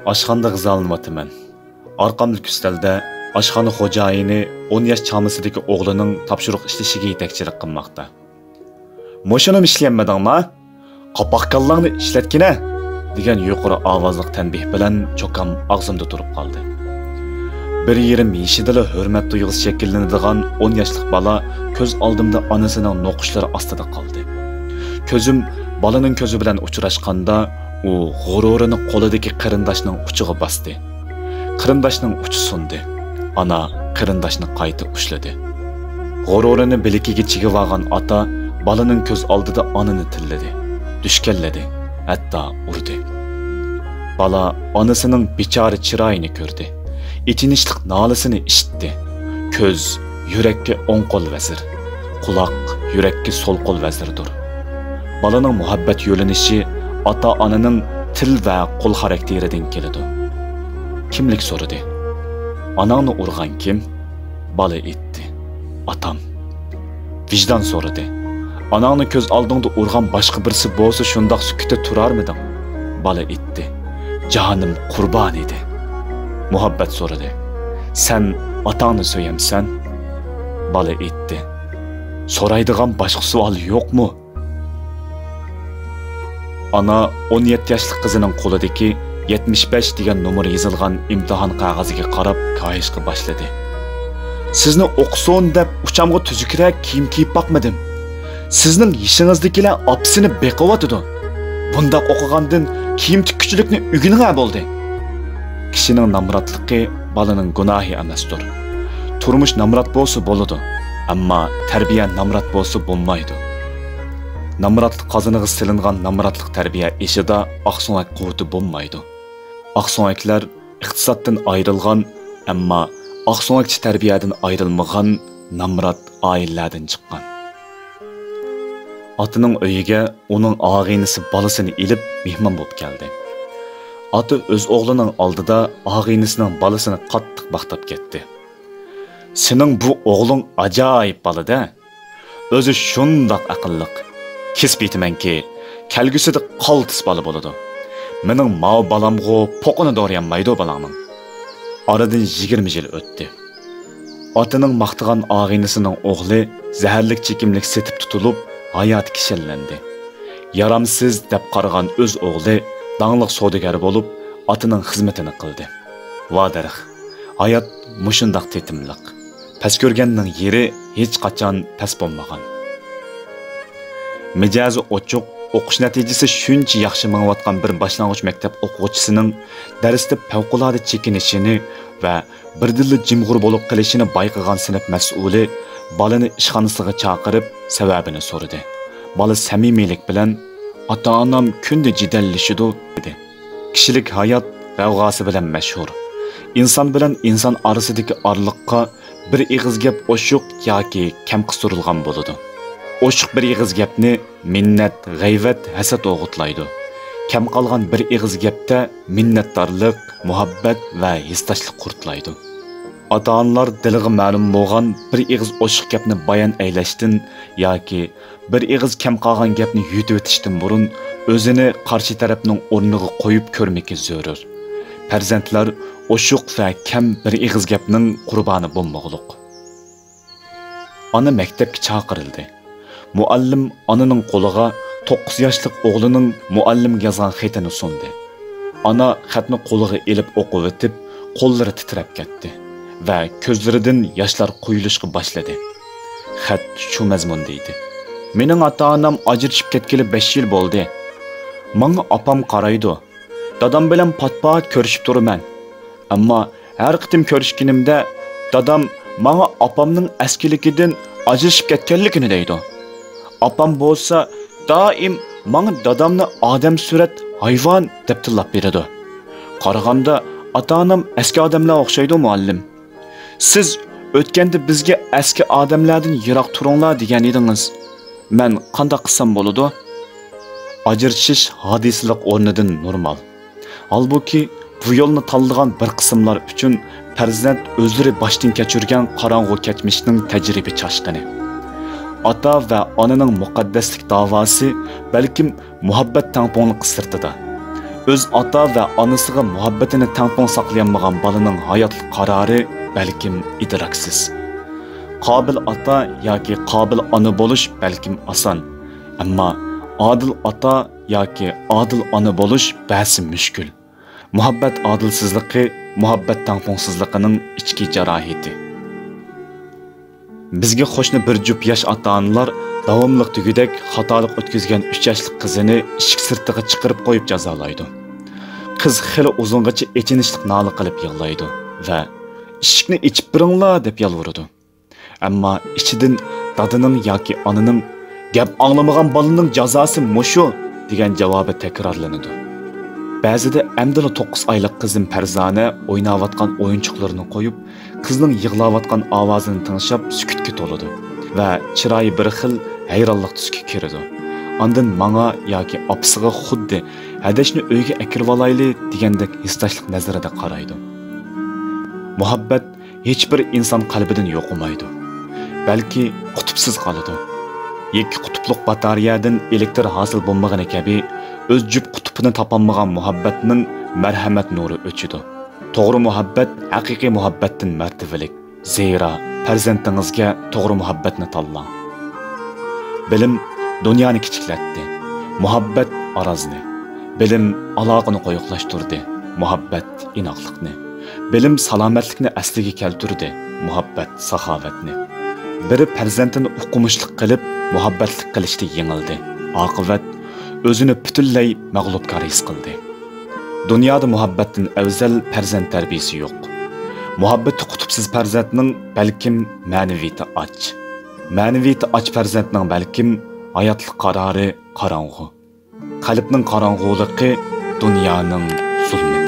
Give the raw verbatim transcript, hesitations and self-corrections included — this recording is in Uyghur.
ئاشخانىدا غىزالىنىۋاتىمەن. ئارقامدىكى ئۈستەلدە ئاشخانا خوجايىنى ئون ياش چامىسىدىكى ئوغلىنىڭ تاپشۇرۇق ئىشلىشىگە يېتەكچىلىك قىلماقتا. «مۇشۇنىمۇ ئىشلىيەلمىدىڭما؟ قاپاق كاللاڭنى ئىشلەتكىنە!» دېگەن يۇقىرى ئاۋازلىق تەنبىھ بىلەن چوكام ئاغزىمدا تۇرۇپ قالدى. بىر يېرىم يېشىدىلا ھۆرمەت تۇيغۇسى شەكىللىنىدىغان ئون ياشلىق بالا كۆز ئالدىمدا ئانىسىنىڭ نوقۇشلىرى ئاستىدا قالدى. كۆزۈم بالىنىڭ كۆزى بىلەن ئۇچراشقاندا، ئۇ غۇرۇرىنى قولىدىكى قېرىنداشنىڭ ئۇچىغا باستى. قېرىنداشنىڭ ئۇچى سۇندى. ئانا قېرىنداشنى قايتا ئۇشلىدى. غۇرۇرىنى بىلىكىگە چىگىۋالغان ئاتا بالىنىڭ كۆز ئالدىدا ئانىنى تىللىدى، دۈشكەنلىدى، ھەتتا ئۇردى. بالا ئانىسىنىڭ بىچارە چىرايىنى كۆردى. ئېچىنىشلىق نالىسىنى ئىشىتتى. كۆز يۈرەككە ئوڭ قول ۋەزىر، قۇلاق يۈرەككە سول قول ۋەزىردۇر. بالىنىڭ مۇھەببەت يۆلىنىشى ئاتا-ئانىنىڭ تىل ۋە قول خاراكتېرىدىن كېلىدۇ. كىملىك سورىدى. «ئاناڭنى ئۇرغان كىم؟» بالا ئېيتتى. «ئاتام.» ۋىجدان سورىدى. «ئاناڭنى كۆز ئالدىڭدا ئۇرغان باشقا بىرسى بولسا شۇنداق سۈكۈتتە تۇرارمىدىڭ؟» بالا ئېيتتى. «جانىم قۇربان ئىدى.» مۇھەببەت سورىدى. «سەن ئاتاڭنى سۆيەمسەن؟» بالا ئېيتتى. «سورايدىغان باشقا سوئال يوقمۇ؟» ئانا ئون يەتتە ياشلىق قىزىنىڭ قولىدىكى يەتمىش بەش دېگەن نومۇر يېزىلغان ئىمتىھان قەغىزىگە قاراپ كايىشقا باشلىدى. «سىزنى ئوقۇسۇن دەپ ئۇچامغا تۈزۈكرەك كىيىم كىيىپ باقمىدىم. سىزنىڭ يېشىڭىزدىكىلەر ئاپىسىنى بېقىۋاتىدۇ. بۇنداق ئوقۇغاندىن كىيىم تىككۈچىلىكنى ئۆگىنىڭە بولدى.» كىشىنىڭ نامراتلىقى بالىنىڭ گۇناھى ئەمەستۇر. تۇرمۇش نامرات بولسا بولىدۇ، ئەمما تەربىيە نامرات بولسا بولمايدۇ. نامراتلىق قازىنىغا سېلىنغان نامراتلىق تەربىيە ئېشىدا ئاقسۆڭەك قۇۋۋىتى بولمايدۇ. ئاقسۆڭەكلەر ئىقتىسادتىن ئايرىلغان، ئەمما ئاقسۆڭەكچە تەربىيەدىن ئايرىلمىغان نامرات ئائىلىلەردىن چىققان. ئاتىنىڭ ئۆيىگە ئۇنىڭ ئاغىنىسى بالىسىنى ئېلىپ مېھمان بولۇپ كەلدى. ئاتا ئۆز ئوغلىنىڭ ئالدىدا ئاغىنىسىنىڭ بالىسىنى قاتتىق ماختاپ كەتتى. «سېنىڭ بۇ ئوغلۇڭ ئاجايىپ بالا-دە. ئۆزى شۇنداق ئەقىللىق. كېسىپ ئېيتىمەنكى، كەلگۈسىدە قالتىس بالا بولىدۇ. مېنىڭ ماۋۇ بالامغۇ پوقىنى دورىيالمايدۇ بالاڭنىڭ.» ئارىدىن يىگىرمە يىل ئۆتتى. ئاتىنىڭ ماختىغان ئاغىنىسىنىڭ ئوغلى زەھەرلىك چېكىملىك سېتىپ تۇتۇلۇپ، ھاياتى كىشەنلەندى. يارامسىز دەپ قارىغان ئۆز ئوغلى داڭلىق سودىگەر بولۇپ، ئاتىنىڭ خىزمىتىنى قىلدى. ۋادەرەخ، ھايات مۇشۇنداق تېتىملىق. پەس كۆرگەننىڭ يېرى ھېچقاچان پەس بولمىغان. مىجەزى ئوچۇق، ئوقۇش نەتىجىسى شۇنچە ياخشى مېڭىۋاتقان بىر باشلانغۇچ مەكتەپ ئوقۇغۇچىسىنىڭ دەرستە پەۋقۇلئاددە چېكىنىشىنى ۋە بىردىنلا جىمغۇر بولۇپ قېلىشىنى بايقىغان سىنىپ مەسئۇلى بالىنى ئىشخانىسىغا چاقىرىپ، سەۋەبىنى سورىدى. بالا سەمىمىيلىك بىلەن، «ئاتا-ئانام كۈندە جېدەللىشىدۇ» دېدى. كىشىلىك ھايات غەۋغاسى بىلەن مەشھۇر. ئىنسان بىلەن ئىنسان ئارىسىدىكى ئارىلىققا بىر ئېغىز گەپ ئوشۇق ياكى كەم قىستۇرۇلغان بولىدۇ. ئوشۇق بىر ئېغىز گەپنى مىننەت، غەيۋەت، ھەسەت ئوغۇتلايدۇ. كەم قالغان بىر ئېغىز گەپتە مىننەتدارلىق، مۇھەببەت ۋە ھېسداشلىق قۇرتلايدۇ. ئاتا-ئانىلار دىلىغا مەلۇم بولغان بىر ئېغىز ئوشۇق گەپنى بايان ئەيلەشتىن ياكى بىر ئېغىز كەم قالغان گەپنى يۇتۇۋېتىشتىن بۇرۇن، ئۆزىنى قارشى تەرەپنىڭ ئورنىغا قويۇپ كۆرمىكى زۆرۈر. پەرزەنتلەر ئوشۇق ۋە كەم بىر ئېغىز گەپنىڭ قۇربانى بولمىغۇلۇق. ئانا مەكتەپكە چاقىرىلدى. مۇئەللىم ئانىنىڭ قولىغا توققۇز ياشلىق ئوغلىنىڭ مۇئەللىمگە يازغان خېتىنى سۇندى. ئانا خەتنى قولىغا ئېلىپ ئوقۇۋېتىپ، قوللىرى تىترەپ كەتتى ۋە كۆزلىرىدىن ياشلار قۇيۇلۇشقا باشلىدى. خەت شۇ مەزمۇندا ئىدى. «مېنىڭ ئاتا-ئانام ئاجرىشىپ كەتكىلى بەش يىل بولدى. ماڭا ئاپام قارايدۇ. دادام بىلەن پات-پات كۆرۈشۈپ تۇرىمەن. ئەمما ھەر قېتىم كۆرۈشكىنىمدە، دادام ماڭا ئاپامنىڭ ئەسكىلىكىدىن ئاجرىشىپ كەتكەنلىكىنى دەيدۇ. ئاپام بولسا دائىم ماڭا دادامنى ئادەم سۈرەت ھايۋان دەپ تىللاپ بېرىدۇ. قارىغاندا ئاتا-ئانام ئەسكى ئادەملەر ئوخشايدۇ، مۇئەللىم. سىز ئۆتكەندە بىزگە ئەسكى ئادەملەردىن يىراق تۇرۇڭلار دېگەن ئىدىڭىز. مەن قانداق قىلسام بولىدۇ؟» ئاجرىشىش ھادىسىلىق ئورنىدىن نورمال. ھالبۇكى، بۇ يولنى تاللىغان بىر قىسىملار ئۈچۈن پەرزەنت ئۆزلىرى باشتىن كەچۈرگەن قاراڭغۇ كەچمىشنىڭ تەجرىبە چاشقىنى. ئاتا ۋە ئانىنىڭ مۇقەددەسلىك داۋاسى بەلكىم مۇھەببەت تەڭپۇڭلۇقى سىرتىدا. ئۆز ئاتا ۋە ئانىسىغا مۇھەببىتىنى تەڭپۇڭ ساقلىيالمىغان بالىنىڭ ھاياتلىق قارارى بەلكىم ئىدراكسىز. قابىل ئاتا ياكى قابىل ئانا بولۇش بەلكىم ئاسان، ئەمما ئادىل ئاتا ياكى ئادىل ئانا بولۇش بەزى مۈشكۈل. مۇھەببەت ئادىلسىزلىقى مۇھەببەت تەڭپۇڭسىزلىقىنىڭ ئىچكى جاراھىتى. بىزگە قوشنا بىر جۈپ ياش ئاتا-ئانىلار داۋاملىق دېگۈدەك خاتالىق ئۆتكۈزگەن ئۈچ ياشلىق قىزىنى ئىشىك سىرتىغا چىقىرىپ قويۇپ جازالايدۇ. قىز خېلى ئۇزۇنغىچە ئېچىنىشلىق نالە قىلىپ يىغلايدۇ ۋە «ئىشىكنى ئېچىپ بېرىڭلار» دەپ يالۋۇرىدۇ. ئەمما ئىچىدىن دادىنىڭ ياكى ئانىنىڭ «گەپ ئاڭلىمىغان بالىنىڭ جازاسى مۇشۇ» دېگەن جاۋابى تەكرارلىنىدۇ. بەزىدە ئەمدىلا توققۇز ئايلىق قىزىم پەرزانە ئويناۋاتقان ئويۇنچۇقلىرىنى قويۇپ، قىزنىڭ يىغلاۋاتقان ئاۋازىنى تىڭشاپ سۈكۈتكە تولىدۇ ۋە چىرايى بىر خىل ھەيرانلىق تۈسكە كىرىدۇ. ئاندىن ماڭا ياكى ئاپىسىغا خۇددى «ھەدەشنى ئۆيگە ئەكىرىۋالايلى» دېگەندەك ھېسداشلىق نەزىرىدە قارايدۇ. مۇھەببەت ھېچبىر ئىنسان قەلبىدىن يوقىمايدۇ، بەلكى قۇتۇپسىز قالىدۇ. يەككە قۇتۇپلۇق باتارېيەدىن ئېلېكتر ھاسىل بولمىغىنى كەبى، ئۆز جۈپ قۇتۇپىنى تاپالمىغان مۇھەببەتنىڭ مەرھەمەت نۇرى ئۆچىدۇ. توغرا مۇھەببەت ھەقىقىي مۇھەببەتتىن مەرتىۋىلىك. زېرا، پەرزەنتىڭىزگە توغرا مۇھەببەتنى تاللاڭ. بىلىم دۇنيانى كىچىكلەتتى، مۇھەببەت ئارازنى. بىلىم ئالاقىنى قويۇقلاشتۇردى، مۇھەببەت ئىناقلىقنى. بىلىم سالامەتلىكنى ئەسلىگە كەلتۈردى، مۇھەببەت ساخاۋەتنى. بىرى پەرزەنتىنى ئوقۇمۇشلۇق قىلىپ، مۇھەببەتلىك قىلىشتا يېڭىلدى. ئاقىۋەت ئۆزىنى پۈتۈنلەي مەغلۇپكار ھېس قىلدى. دۇنيادا مۇھەببەتتىن ئەۋزەل پەرزەنت تەربىيىسى يوق. مۇھەببىتى قۇتۇپسىز پەرزەنتنىڭ بەلكىم مەنىۋىيىتى ئاچ. مەنىۋىيىتى ئاچ پەرزەنتنىڭ بەلكىم ھاياتلىق قارارى قاراڭغۇ. قەلبنىڭ قاراڭغۇلۇقى دۇنيانىڭ زۇلمىتى.